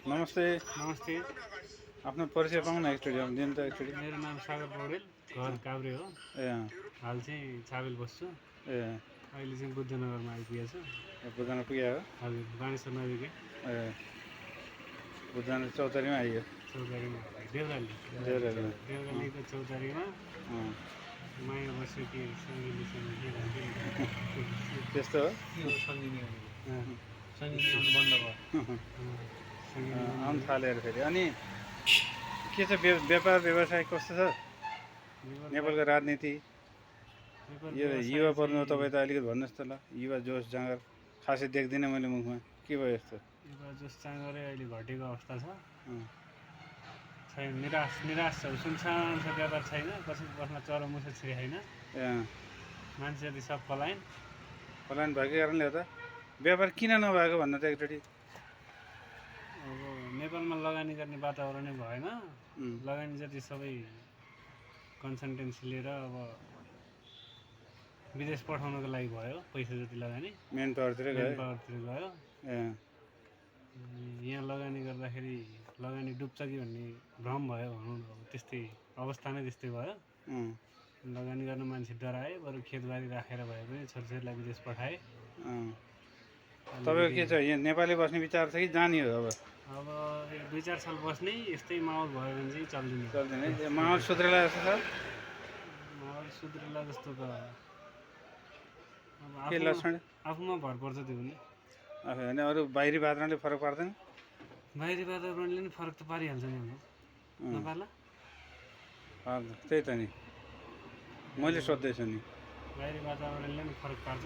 नमस्ते। नमस्ते। आफ्नो परिचय पाउन एकचोटि दिनु त एकचोटि। मेरो नाम सागर पौडेल, घर काभ्रे हो। ए हाल चाहिँ छाबेल बस्छु। ए अहिले चाहिँ बुद्धनगरमा आइपुगेको छु। बुद्धनगर पुग्यो हो? हजुर, बानेश्वर नजिकै। ए बुद्धनगर चौतारीमा आइयो। चौतारीमा देउराली देउरालीको चौतारीमा माया बस्यो कि सङ्गिनीसँग के भन्थ्यो त्यस्तो हो? सङ्गिनी आउनु बन्द भयो। आउनु थालेर फेरि अनि के छ व्यापार व्यवसाय कस्तो छ नेपालको राजनीति? यो युवा पर्नु तपाईँ त अलिकति भन्नुहोस् त ल। युवा जोस जाँगर खासै देख्दिनँ मैले मुखमा, के भयो यस्तो? युवा जोस जाँगरै अहिले घटेको अवस्था छ। छैन, निराश छ। सुनसान छ, व्यापार छैन। कसैको बसमा चरो मुसो छिरे छैन। मान्छे जति सब पलायन भएको कारणले हो त। व्यापार किन नभएको भन्नु त एकचोटि। अब नेपालमा लगानी गर्ने वातावरणै भएन। लगानी जति सबै कन्सल्टेन्सी लिएर अब विदेश पठाउनको लागि भयो। पैसा जति लगानी मेन पावरतिर गयो। यहाँ लगानी गर्दाखेरि लगानी डुब्छ कि भन्ने भ्रम भयो भनौँ न। अब त्यस्तै अवस्था नै त्यस्तै भयो। लगानी गर्न मान्छे डराए। बरु खेतबारी राखेर भए पनि छोरीलाई विदेश पठाए। तपाईँको के छ, यहाँ नेपाली बस्ने विचार छ कि जाने हो? अब 2-4 साल बस्ने, यस्तै माहौल भयो भने चाहिँ चल्दैन। माहौल सुध्रेला जस्तो छ? माहौल सुध्रेला जस्तो त के लक्षण? आफूमा भर पर्छ त्यो पनि। होइन, अरू बाहिरी वातावरणले फरक पार्दैन? बाहिरी वातावरणले नि फरक त पारिहाल्छ नि हाम्रो नेपालमा। त्यही त नि मैले सोध्दैछु नि। बाहिरी वातावरणले नि फरक पार्छ।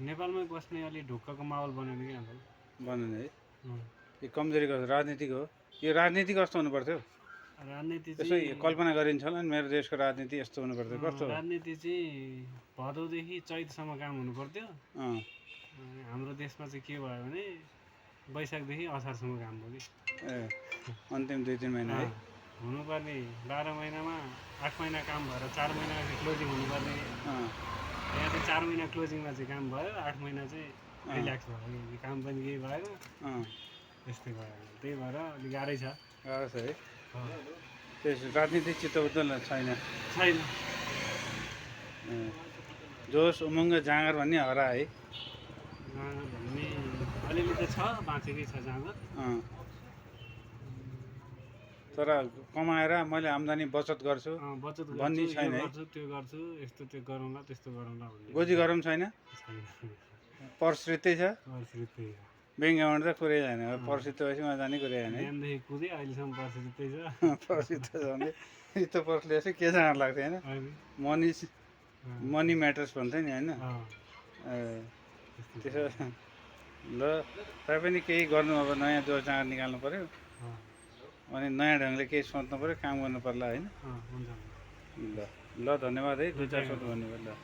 नेपालमै बस्ने अलि ढुक्कको माहौल बनाउने कि हाम्रो बनाउने है। यो कमजोरी कस्तो राजनीतिको हो? यो राजनीति कस्तो हुनु पर्थ्यो? राजनीति यसो कल्पना गरिन्छ होला नि, मेरो देशको राजनीति यस्तो हुनु पर्थ्यो। कस्तो राजनीति चाहिँ भदौदेखि चैतसम्म काम हुनु पर्थ्यो। हाम्रो देशमा चाहिँ के भयो भने वैशाखदेखि असारसम्म काम भयो कि। अन्तिम 2-3 महिना है हुनुपर्ने। 12 महिनामा 8 महिना काम भएर 4 महिना क्लोजिङ हुनुपर्ने। यहाँ चाहिँ 4 महिना क्लोजिङमा चाहिँ काम भयो, 8 महिना चाहिँ रिल्याक्स भयो। काम पनि केही भएन, त्यस्तै भयो। त्यही भएर अलिक गाह्रै छ। गाह्रो छ है। त्यस राजनीतिक चित्तबुद्ध छैन। जोस उमङ्ग जाँगर भन्ने हरा है। जाँगर भन्ने अलिअलि त छ, बाँचेकै छ जाँगर। तर कमाएर मैले आम्दानी बचत गर्छु भन्ने छैन है। त्यो गर्छु, यस्तो त्यो गरौँला, त्यस्तो गरौँला भन्ने गोजी गरम छैन। पर्सरितै छ। ब्याङ्क एकाउन्ट त कुरै छैन। पर्सित भएपछि उहाँ जाने कुरै होइन। बिहानदेखि कुदेँ, अहिलेसम्म पर्सितै छ। पर्सित झन् यस्तो पर्सले चाहिँ के जाँगर लाग्थ्यो होइन? मनी म्याटर्स भन्थ्यो नि होइन? त्यसो ल, तपाईँ पनि केही गर्नु, अब नयाँ जोस जाँगर निकाल्नु पऱ्यो। अनि नयाँ ढङ्गले केही सोच्नु पऱ्यो, काम गर्नु पर्ला होइन? ल धन्यवाद है। 2-4 शब्द भन्नुभयो। ल।